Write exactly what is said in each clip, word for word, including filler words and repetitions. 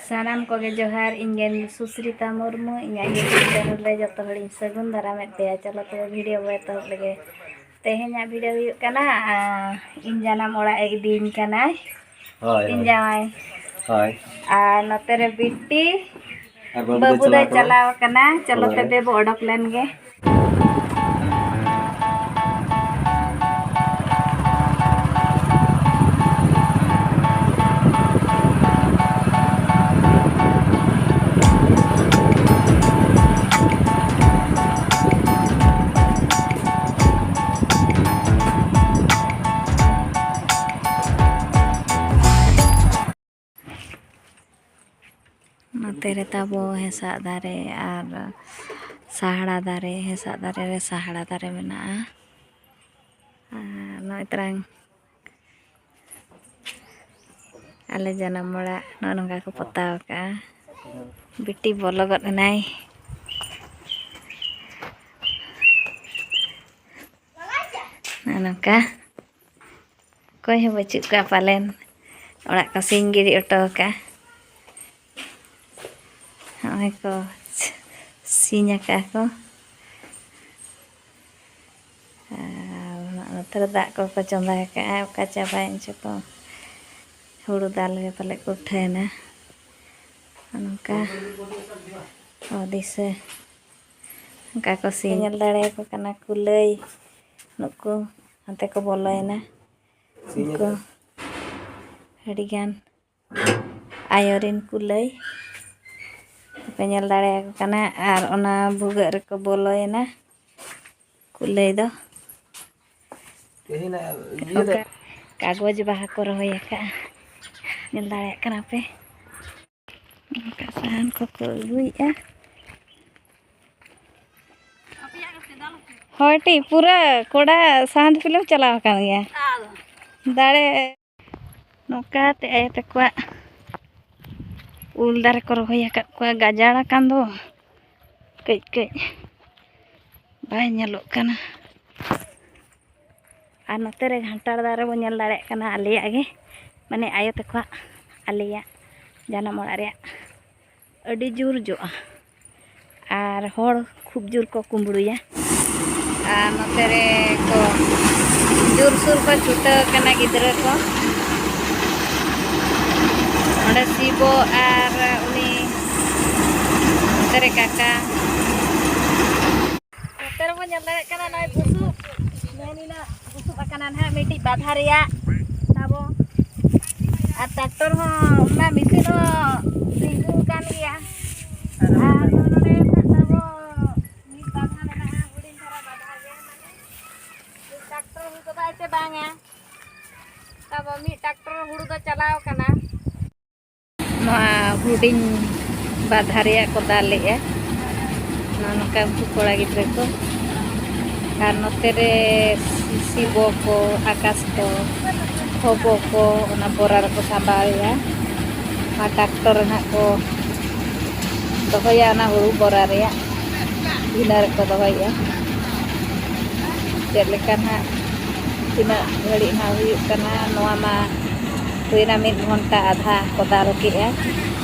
ᱥᱟᱱᱟᱢ ᱠᱚᱜᱮ ᱡᱚᱦᱟᱨ, ᱤᱧ ᱜᱮ ᱥᱩᱥᱨᱤᱛᱟ ᱢᱩᱨᱢᱩ, ᱤᱧᱟᱹᱜ YouTube channel ᱨᱮ ᱡᱚᱛᱚ ᱦᱚᱲᱤᱧ ᱥᱟᱹᱜᱩᱱ ᱫᱟᱨᱟᱢᱮᱫ ᱯᱮᱭᱟ᱾ ᱪᱚᱞᱚ ᱛᱚᱵᱮ video ᱵᱚ ᱮᱛᱚᱦᱚᱵ ᱞᱮᱜᱮ᱾ ᱛᱮᱦᱮᱧᱟᱜ video ᱦᱩᱭᱩᱜ ᱠᱟᱱᱟ, ᱟᱨ ᱤᱧ ᱡᱟᱱᱟᱢ ᱚᱲᱟᱜ ᱮ ᱤᱫᱤᱧ ᱠᱟᱱᱟᱭ ᱦᱳᱭ, ᱤᱧ ᱦᱳᱭ᱾ ᱡᱟᱶᱟᱭ᱾ ᱦᱳᱭ᱾ ᱟᱨ ᱱᱚᱛᱮ ᱨᱮ ᱵᱤᱴᱤ, ᱟᱨ ᱵᱟᱹᱵᱩ ᱵᱟᱹᱵᱩ ᱫᱚᱭ ᱫᱚᱭ ᱪᱟᱞᱟᱣ ᱪᱟᱞᱟᱣ ᱠᱟᱱᱟ᱾ ᱠᱟᱱᱟ᱾ ᱪᱚᱞᱚ ᱦᱳᱭ᱾ ᱛᱚᱵᱮ ᱵᱚ ᱚᱰᱚᱠ ᱞᱮᱱ ᱜᱮ᱾ ᱱᱚᱛᱮ ᱨᱮ ᱛᱟᱵᱚ ᱦᱮᱸᱥᱟᱜ ᱫᱟᱨᱮ ᱟᱨ ᱥᱟᱦᱲᱟ ᱫᱟᱨᱮ, ᱦᱮᱸᱥᱟᱜ ᱫᱟᱨᱮ ᱨᱮ ᱥᱟᱦᱲᱟ ᱫᱟᱨᱮ ᱢᱮᱱᱟᱜᱼᱟ᱾ ᱟᱨ ᱱᱚᱜᱼᱚᱭ ᱛᱟᱨᱟᱝ ᱟᱞᱮ ᱡᱟᱱᱟᱢ ᱚᱲᱟᱜ ᱱᱚᱜᱼᱚ ᱱᱚᱝᱠᱟ ᱠᱚ ᱯᱚᱛᱟᱣ ᱟᱠᱟᱫᱼᱟ᱾ ᱵᱤᱴᱤ ᱵᱚᱞᱚ ᱜᱚᱫ ᱮᱱᱟᱭ᱾ ᱱᱚᱜᱼᱚ ᱱᱚᱝᱠᱟ᱾ ᱚᱠᱚᱭ ᱦᱚᱸ ᱵᱟᱹᱪᱩᱜ ᱠᱚᱣᱟ ᱯᱟᱞᱮᱱ᱾ ᱚᱲᱟᱜ ᱠᱚ ᱥᱤᱧ ᱜᱤᱰᱤ ᱦᱚᱴᱚ ᱟᱠᱟᱫᱼᱟ᱾ ᱱᱚᱜᱼᱚᱭ ᱠᱚ ᱥᱤᱧ ᱟᱠᱟᱫᱼᱟ ᱠᱚ᱾ ᱟᱨ ᱱᱚᱛᱮ ᱨᱮ ᱫᱟᱜ ᱠᱚᱠᱚ ᱪᱚᱸᱫᱟ ᱟᱠᱟᱫᱼᱟ, ᱚᱠᱟ ᱪᱟᱵᱟᱭᱮᱱ ᱪᱚᱠᱚ᱾ ᱦᱩᱲᱩ ᱫᱟᱞ ᱜᱮ ᱯᱟᱞᱮ ᱠᱚ ᱩᱴᱷᱟᱹᱭᱮᱱᱟ᱾ ᱱᱚᱝᱠᱟ ᱚ ᱫᱤᱥᱟᱹ ᱚᱱᱠᱟ ᱠᱚ ᱥᱤᱧ᱾ ᱧᱮᱞ ᱫᱟᱲᱮᱭᱟᱠᱚ ᱠᱟᱱᱟ ᱠᱩᱞᱟᱹᱭ, ᱱᱩᱠᱩ ᱦᱟᱱᱛᱮ ᱠᱚ ᱵᱚᱞᱚᱭᱮᱱᱟ᱾ ᱩᱱᱠᱩ ᱟᱹᱰᱤᱜᱟᱱ ᱟᱭᱳ ᱨᱮᱱ ᱠᱩᱞᱟᱹᱭ ᱯᱮ ᱧᱮᱞ ᱫᱟᱲᱮᱭᱟᱠᱚ ᱠᱟᱱᱟ, ᱟᱨ ᱚᱱᱟ ᱵᱷᱩᱜᱟᱹᱜ ᱨᱮᱠᱚ ᱵᱚᱞᱚᱭᱮᱱᱟ ᱠᱩᱞᱟᱹᱭ ᱫᱚ᱾ ᱛᱮᱦᱮᱧ ᱤᱭᱟᱹ ᱫᱚ ᱚᱱᱠᱟ ᱠᱟᱜᱚᱡᱽ ᱵᱟᱦᱟ ᱠᱚ ᱨᱚᱦᱚᱭ ᱟᱠᱟᱫᱼᱟ, ᱧᱮᱞ ᱫᱟᱲᱮᱭᱟᱜ ᱠᱟᱱᱟ ᱯᱮ᱾ ᱚᱱᱠᱟ ᱥᱟᱦᱟᱱ ᱠᱚᱠᱚ ᱟᱹᱜᱩᱭᱮᱫᱼᱟ᱾ ᱦᱳᱭ ᱴᱷᱤᱠ, ᱯᱩᱨᱟᱹ ᱠᱚᱲᱟ ᱥᱟᱦᱟᱱ ᱫᱤᱯᱤᱞᱮᱢ ᱪᱟᱞᱟᱣ ᱟᱠᱟᱱ ᱜᱮᱭᱟ᱾ ᱫᱟᱲᱮ ᱱᱚᱝᱠᱟ ᱛᱮ ᱟᱭᱳ ᱛᱟᱠᱚᱣᱟᱜ ᱩᱞ ᱫᱟᱨᱮ ᱠᱚ ᱨᱚᱦᱚᱭ ᱟᱠᱟᱫ ᱠᱚᱣᱟ, ᱜᱟᱡᱟᱲ ᱟᱠᱟᱱ ᱫᱚ ᱠᱟᱹᱡ ᱠᱟᱹᱡ ᱵᱟᱭ ᱧᱮᱞᱚᱜ ᱠᱟᱱᱟ᱾ ᱟᱨ ᱱᱚᱛᱮ ᱨᱮ ᱜᱷᱟᱱᱴᱟᱲ ᱫᱟᱨᱮ ᱵᱚᱱ ᱧᱮᱞ ᱫᱟᱲᱮᱭᱟᱜ ᱠᱟᱱᱟ ᱟᱞᱮᱭᱟᱜ ᱜᱮ, ᱢᱟᱱᱮ ᱟᱭᱳ ᱛᱟᱠᱚᱣᱟᱜ ᱟᱞᱮᱭᱟᱜ ᱡᱟᱱᱟᱢ ᱚᱲᱟᱜ ᱨᱮᱭᱟᱜ ᱟᱹᱰᱤ ᱡᱳᱨ ᱡᱚᱜᱼᱟ᱾ ᱟᱨ ᱦᱚᱲ ᱠᱷᱩᱵ ᱡᱳᱨ ᱠᱚ ᱠᱩᱢᱵᱽᱲᱩᱭᱟ᱾ ᱟᱨ ᱱᱚᱛᱮ ᱨᱮ ᱠᱚ ᱡᱳᱨᱥᱳᱨ ᱠᱚ ᱪᱷᱩᱴᱟᱹᱣ ᱟᱠᱟᱱᱟ ᱜᱤᱫᱽᱨᱟᱹ ᱠᱚ᱾ ᱚᱸᱰᱮ ᱥᱤᱵᱚ ᱟᱨ ᱩᱱᱤ ᱱᱚᱛᱮ ᱨᱮ ᱠᱟᱠᱟ᱾ ᱱᱚᱛᱮ ᱨᱮᱵᱚᱱ ᱧᱮᱞ ᱫᱟᱲᱮᱭᱟᱜ ᱠᱟᱱᱟ ᱱᱚᱜᱼᱚᱭ ᱵᱩᱥᱩᱵ, ᱱᱮᱜᱼᱮ ᱱᱤᱱᱟᱹᱜ ᱵᱩᱥᱩᱵ ᱟᱠᱟᱱᱟ ᱱᱟᱦᱟᱜ ᱢᱤᱫᱴᱤᱡ ᱵᱟᱫᱷᱟ ᱨᱮᱭᱟᱜ ᱛᱟᱵᱚ᱾ ᱟᱨ ᱴᱨᱟᱠᱴᱚᱨ ᱦᱚᱸ, ᱚᱱᱟ ᱢᱮᱥᱤᱱ ᱦᱚᱸ ᱛᱤᱸᱜᱩ ᱟᱠᱟᱱ ᱜᱮᱭᱟ᱾ ᱟᱨ ᱱᱚᱰᱮ ᱱᱟᱦᱟᱜ ᱛᱟᱵᱚ ᱢᱤᱫ ᱵᱟᱫᱷᱟ ᱢᱮᱱᱟᱜᱼᱟ, ᱦᱩᱰᱤᱧ ᱫᱷᱟᱨᱟ ᱵᱟᱫᱷᱟ ᱜᱮ, ᱢᱟᱱᱮ ᱴᱨᱟᱠᱴᱚᱨ ᱦᱩᱭ ᱜᱚᱫᱚᱜᱼᱟ ᱪᱮ ᱵᱟᱝᱟ᱾ ᱛᱟᱵᱚ ᱢᱤᱫ ᱴᱨᱟᱠᱴᱚᱨ ᱦᱩᱲᱩ ᱫᱚ ᱪᱟᱞᱟᱣ ᱠᱟᱱᱟ᱾ ᱱᱚᱣᱟ ᱦᱩᱰᱤᱧ ᱵᱟᱫᱷᱟ ᱨᱮᱭᱟᱜ ᱠᱚ ᱫᱟᱞᱮᱜᱼᱟ᱾ ᱱᱚᱜᱼᱚ ᱱᱚᱝᱠᱟ ᱩᱱᱠᱩ ᱠᱚᱲᱟ ᱜᱤᱫᱽᱨᱟᱹ ᱠᱚ᱾ ᱟᱨ ᱱᱚᱛᱮ ᱨᱮ ᱥᱤᱵᱚ ᱠᱚ, ᱟᱠᱟᱥ ᱠᱚ, ᱦᱚᱵᱚ ᱠᱚ ᱚᱱᱟ ᱵᱚᱨᱟ ᱨᱮᱠᱚ ᱥᱟᱸᱵᱟᱣᱮᱜᱼᱟ᱾ ᱟᱨ ᱴᱨᱟᱠᱴᱚᱨ ᱨᱮ ᱱᱟᱦᱟᱜ ᱠᱚ ᱫᱚᱦᱚᱭᱟ ᱚᱱᱟ ᱦᱩᱲᱩ ᱵᱚᱨᱟ ᱨᱮᱭᱟᱜ ᱵᱷᱤᱱᱟᱹ ᱨᱮᱠᱚ ᱫᱚᱦᱚᱭᱮᱜᱼᱟ᱾ ᱪᱮᱫ ᱞᱮᱠᱟ ᱱᱟᱦᱟᱜ ᱛᱤᱱᱟᱹᱜ ᱜᱷᱟᱹᱲᱤᱡ ᱱᱟᱦᱟᱜ ᱦᱩᱭᱩᱜ ᱠᱟᱱᱟ, ᱱᱚᱣᱟ ᱢᱟ ᱦᱩᱭᱱᱟ ᱢᱤᱫ ᱜᱷᱚᱱᱴᱟ ᱟᱫᱷᱟ ᱠᱚ ᱫᱟᱞ ᱠᱮᱜᱼᱟ᱾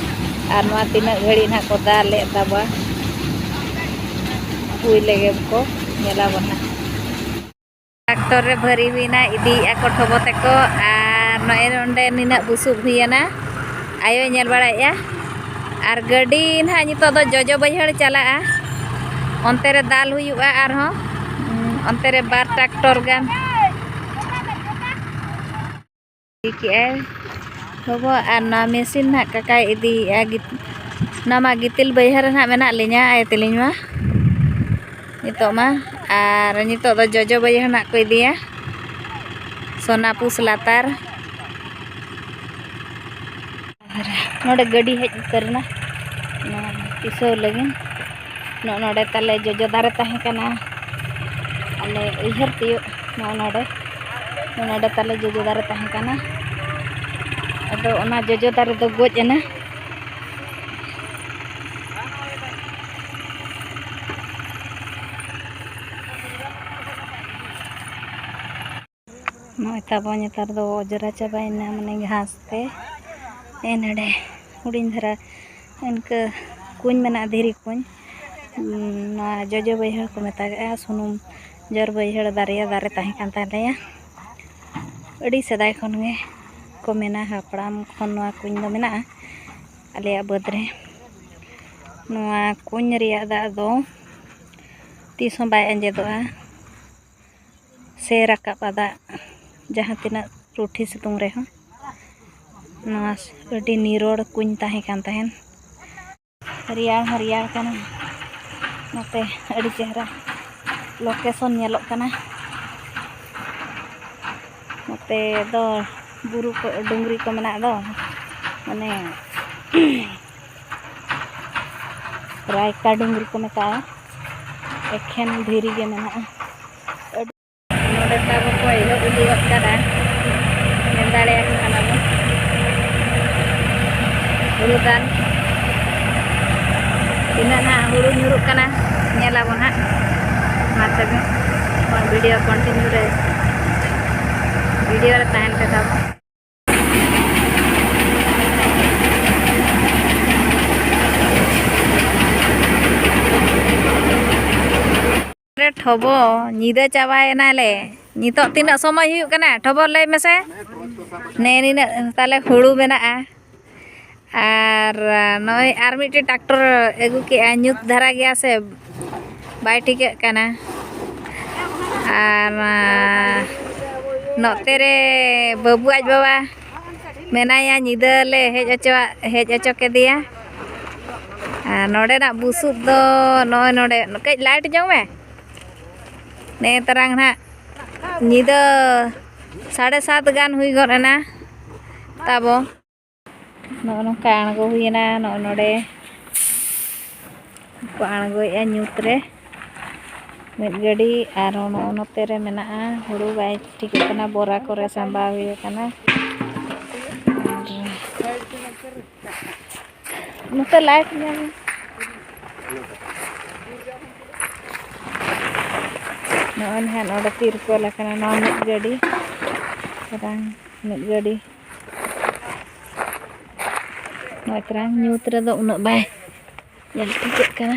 ᱟᱨ ᱱᱚᱣᱟ ᱛᱤᱱᱟᱹᱜ ᱜᱷᱟᱹᱲᱤᱡ ᱱᱟᱦᱟᱜ ᱠᱚ ᱫᱟᱞᱮᱫ ᱛᱟᱵᱚᱣᱟ, ᱦᱩᱭ ᱞᱮᱜᱮ ᱠᱚ, ᱧᱮᱞᱟᱵᱚᱱ ᱱᱟᱦᱟᱜ᱾ ᱴᱨᱟᱠᱴᱚᱨ ᱨᱮ ᱵᱷᱟᱹᱨᱤ ᱦᱩᱭᱱᱟ, ᱤᱫᱤᱭᱮᱜᱼᱟ ᱠᱚ ᱴᱷᱚᱵᱚ ᱛᱟᱠᱚ᱾ ᱟᱨ ᱱᱚᱜᱼᱚᱭ ᱱᱚᱸᱰᱮ ᱱᱤᱱᱟᱹᱜ ᱵᱩᱥᱩᱵ ᱦᱩᱭᱮᱱᱟ, ᱟᱭᱳᱭ ᱧᱮᱞ ᱵᱟᱲᱟᱭᱮᱫᱼᱟ᱾ ᱟᱨ ᱜᱟᱹᱰᱤ ᱱᱟᱦᱟᱜ ᱱᱤᱛᱚᱜ ᱫᱚ ᱡᱚᱡᱚ ᱵᱟᱹᱭᱦᱟᱹᱲ ᱪᱟᱞᱟᱜᱼᱟ, ᱚᱱᱛᱮ ᱨᱮ ᱫᱟᱞ ᱦᱩᱭᱩᱜᱼᱟ ᱟᱨᱦᱚᱸ, ᱩᱸ, ᱚᱱᱛᱮ ᱨᱮ ᱵᱟᱨ ᱴᱨᱟᱠᱴᱚᱨ ᱜᱟᱱ᱾ ᱤᱫᱤ ᱠᱮᱜᱼᱟᱭ ᱜᱚᱜᱚ, ᱟᱨ ᱱᱚᱣᱟ ᱢᱮᱥᱤᱱ ᱱᱟᱦᱟᱜ ᱠᱟᱠᱟᱭ ᱤᱫᱤᱭᱮᱜᱼᱟ᱾ ᱜᱤᱛ-, ᱱᱚᱣᱟ ᱢᱟ ᱜᱤᱛᱤᱞ ᱵᱟᱹᱭᱦᱟᱹᱲ ᱨᱮ ᱱᱟᱦᱟᱜ ᱢᱮᱱᱟᱜ ᱞᱤᱧᱟ, ᱟᱭᱳ ᱛᱟᱹᱞᱤᱧ ᱢᱟ ᱱᱤᱛᱚᱜ ᱢᱟ᱾ ᱟᱨ ᱱᱤᱛᱚᱜ ᱫᱚ ᱡᱚᱡᱚ ᱵᱟᱹᱭᱦᱟᱹᱲ ᱱᱟᱦᱟᱜ ᱠᱚ ᱤᱫᱤᱭᱟ, ᱥᱳᱱᱟᱯᱩᱥ ᱞᱟᱛᱟᱨ᱾ ᱱᱚᱰᱮ ᱜᱟᱹᱰᱤ ᱦᱮᱡ ᱩᱛᱟᱹᱨ ᱮᱱᱟ, ᱱᱚᱣᱟ ᱯᱤᱥᱟᱹᱣ ᱞᱟᱹᱜᱤᱫ᱾ ᱱᱚᱜᱼᱚ ᱱᱚᱰᱮ ᱛᱟᱞᱮ ᱡᱚᱡᱚ ᱫᱟᱨᱮ ᱛᱟᱦᱮᱸ ᱠᱟᱱᱟ, ᱟᱞᱮ ᱩᱭᱦᱟᱹᱨ ᱛᱤᱭᱳᱜ, ᱱᱚᱜᱼᱚ ᱱᱚᱰᱮ, ᱱᱚᱜᱼᱚ ᱱᱚᱰᱮ ᱛᱟᱞᱮ ᱡᱚᱡᱚ ᱫᱟᱨᱮ ᱛᱟᱦᱮᱸ ᱠᱟᱱᱟ᱾ ᱟᱫᱚ ᱚᱱᱟ ᱡᱚᱡᱚ ᱫᱟᱨᱮ ᱫᱚ ᱜᱚᱡ ᱮᱱᱟ᱾ ᱱᱚᱜᱼᱚᱭ ᱛᱟᱵᱚ ᱱᱮᱛᱟᱨ ᱫᱚ ᱚᱡᱽᱨᱟ ᱪᱟᱵᱟᱭᱮᱱᱟ, ᱢᱟᱱᱮ ᱜᱷᱟᱥ ᱛᱮ᱾ ᱱᱮ ᱱᱚᱰᱮ ᱦᱩᱰᱤᱧ ᱫᱷᱟᱨᱟ ᱤᱱᱠᱟᱹ ᱠᱩᱧ ᱢᱮᱱᱟᱜᱼᱟ, ᱫᱷᱤᱨᱤ ᱠᱩᱧ᱾ ᱩᱸ, ᱱᱚᱣᱟ ᱡᱚᱡᱚ ᱵᱟᱹᱭᱦᱟᱹᱲ ᱠᱚ ᱢᱮᱛᱟᱜᱟᱜᱼᱟ, ᱥᱩᱱᱩᱢ ᱡᱚᱨ ᱵᱟᱹᱭᱦᱟᱹᱲ ᱵᱟᱨᱭᱟ ᱫᱟᱨᱮ ᱛᱟᱦᱮᱸ ᱠᱟᱱ ᱛᱟᱞᱮᱭᱟ᱾ ᱟᱹᱰᱤ ᱥᱮᱫᱟᱭ ᱠᱷᱚᱱ ᱜᱮ ᱠᱚ ᱢᱮᱱᱟ, ᱦᱟᱯᱲᱟᱢ ᱠᱷᱚᱱ ᱱᱚᱣᱟ ᱠᱩᱧ ᱫᱚ ᱢᱮᱱᱟᱜᱼᱟ ᱟᱞᱮᱭᱟᱜ ᱵᱟᱹᱫᱽ ᱨᱮ᱾ ᱱᱚᱣᱟ ᱠᱩᱧ ᱨᱮᱭᱟᱜ ᱫᱟᱜ ᱫᱚ ᱛᱤᱥ ᱦᱚᱸ ᱵᱟᱭ ᱟᱸᱡᱮᱫᱚᱜᱼᱟ᱾ ᱥᱮ ᱨᱟᱠᱟᱵᱼᱟ ᱫᱟᱜ ᱡᱟᱦᱟᱸ ᱛᱤᱱᱟᱹᱜ ᱨᱩᱴᱷᱤ ᱥᱤᱛᱩᱝ ᱨᱮᱦᱚᱸ᱾ ᱱᱚᱣᱟ ᱟᱹᱰᱤ ᱱᱤᱨᱚᱲ ᱠᱩᱧ ᱛᱟᱦᱮᱸ ᱠᱟᱱ ᱛᱟᱦᱮᱸᱱ᱾ ᱨᱮᱭᱟᱲ ᱦᱚᱸ ᱨᱮᱭᱟᱲ ᱠᱟᱱᱟ᱾ ᱱᱚᱛᱮ ᱟᱹᱰᱤ ᱪᱮᱦᱨᱟ ᱞᱳᱠᱮᱥᱚᱱ ᱧᱮᱞᱚᱜ ᱠᱟᱱᱟ᱾ ᱱᱚᱛᱮ ᱫᱚ ᱵᱩᱨᱩ ᱠᱚ, ᱰᱩᱝᱨᱤ ᱠᱚ ᱢᱮᱱᱟᱜ ᱫᱚ, ᱢᱟᱱᱮ ᱨᱟᱭᱠᱟ ᱰᱩᱝᱨᱤ ᱠᱚ ᱢᱮᱛᱟᱜᱼᱟ᱾ ᱮᱠᱷᱮᱱ ᱫᱷᱤᱨᱤ ᱜᱮ ᱢᱮᱱᱟᱜᱼᱟ᱾ ᱟᱹᱰᱤ ᱱᱚᱰᱮ ᱛᱟᱵᱚ ᱠᱚ ᱮᱦᱚᱵ ᱤᱫᱤ ᱜᱚᱫ ᱠᱟᱫᱟ, ᱧᱮᱞ ᱫᱟᱲᱮᱭᱟᱠᱚ ᱠᱟᱱᱟ ᱵᱚᱱ᱾ ᱦᱩᱲᱩ ᱫᱟᱱ ᱛᱤᱱᱟᱹᱜ ᱱᱟᱦᱟᱜ ᱦᱩᱲᱩ ᱧᱩᱨᱩᱜ ᱠᱟᱱᱟ, ᱧᱮᱞᱟᱵᱚᱱ ᱦᱟᱸᱜ᱾ ᱢᱟ ᱛᱚᱵᱮ ᱵᱷᱤᱰᱤᱭᱳ ᱠᱚᱱᱴᱤᱱᱤᱭᱩ ᱨᱮ, ᱵᱷᱤᱰᱤᱭᱳ ᱨᱮ ᱛᱟᱦᱮᱱ ᱯᱮ ᱛᱟᱵᱚᱱ᱾ ᱨᱮ ᱴᱷᱚᱵᱚ, ᱧᱤᱫᱟᱹ ᱪᱟᱵᱟᱭᱮᱱᱟ ᱞᱮ᱾ ᱱᱤᱛᱚᱜ ᱛᱤᱱᱟᱹᱜ ᱥᱚᱢᱚᱭ ᱦᱩᱭᱩᱜ ᱠᱟᱱᱟ? ᱴᱷᱚᱵᱚ ᱞᱟᱹᱭ ᱢᱮᱥᱮ᱾ ᱱᱮ ᱱᱤᱱᱟᱹᱜ ᱛᱟᱞᱮ ᱦᱩᱲᱩ ᱢᱮᱱᱟᱜᱼᱟ᱾ ᱟᱨ ᱱᱚᱜᱼᱚᱭ ᱟᱨ ᱢᱤᱫᱴᱮᱱ ᱴᱨᱟᱠᱴᱚᱨ ᱟᱹᱜᱩ ᱠᱮᱜᱼᱟ, ᱧᱩᱛ ᱫᱷᱟᱨᱟ ᱜᱮᱭᱟ ᱥᱮ, ᱵᱟᱭ ᱴᱷᱤᱠᱟᱹᱜ ᱠᱟᱱᱟ᱾ ᱟᱨ ᱱᱚᱛᱮ ᱨᱮ ᱵᱟᱹᱵᱩ ᱟᱡ ᱵᱟᱵᱟ ᱢᱮᱱᱟᱭᱟ, ᱧᱤᱫᱟᱹ ᱞᱮ ᱦᱮᱡ ᱦᱚᱪᱚᱣᱟᱜ, ᱦᱮᱡ ᱦᱚᱪᱚ ᱠᱮᱫᱮᱭᱟ᱾ ᱟᱨ ᱱᱚᱰᱮᱱᱟᱜ ᱵᱩᱥᱩᱵ ᱫᱚ ᱱᱚᱜᱼᱚᱭ ᱱᱚᱰᱮ, ᱠᱟᱹᱡ ᱞᱟᱭᱤᱴ ᱧᱚᱜ ᱢᱮ᱾ ᱱᱮ ᱛᱟᱨᱟᱝ ᱱᱟᱦᱟᱜ ᱧᱤᱫᱟᱹ ᱥᱟᱲᱮ ᱥᱟᱛ ᱜᱟᱱ ᱦᱩᱭ ᱜᱚᱫ ᱮᱱᱟ ᱛᱟᱵᱚ᱾ ᱱᱚᱜᱼᱚ ᱱᱚᱝᱠᱟ ᱟᱬᱜᱚ ᱦᱩᱭᱮᱱᱟ, ᱱᱚᱜᱼᱚ ᱱᱚᱰᱮ ᱠᱚ ᱟᱬᱜᱚᱭᱮᱫᱼᱟ ᱧᱩᱛ ᱨᱮ ᱢᱤᱫ ᱜᱟᱹᱰᱤ, ᱟᱨᱦᱚᱸ ᱱᱚᱜᱼᱚ ᱱᱚᱛᱮ ᱨᱮ ᱢᱮᱱᱟᱜᱼᱟ, ᱦᱩᱲᱩ ᱵᱟᱭ ᱴᱷᱤᱠᱚᱜ ᱠᱟᱱᱟ, ᱵᱚᱨᱟ ᱠᱚᱨᱮ ᱥᱟᱢᱵᱟᱣ ᱦᱩᱭ ᱟᱠᱟᱱᱟ᱾ ᱟᱨ ᱱᱚᱛᱮ ᱞᱟᱭᱤᱴ ᱧᱟᱢ ᱱᱚᱜᱼᱚᱭ ᱱᱟᱦᱟᱜ ᱱᱚᱰᱮ ᱛᱤᱨᱯᱚᱞ ᱟᱠᱟᱱᱟ ᱱᱚᱣᱟ ᱢᱤᱫ ᱜᱟᱹᱰᱤ, ᱢᱟᱨᱟᱝ ᱢᱤᱫ ᱜᱟᱹᱰᱤ᱾ ᱛᱚᱨᱟᱝ ᱧᱩᱛ ᱨᱮᱫᱚ ᱩᱱᱟᱹᱜ ᱵᱟᱭ ᱧᱮᱞ ᱴᱷᱤᱠᱟᱹᱜ ᱠᱟᱱᱟ᱾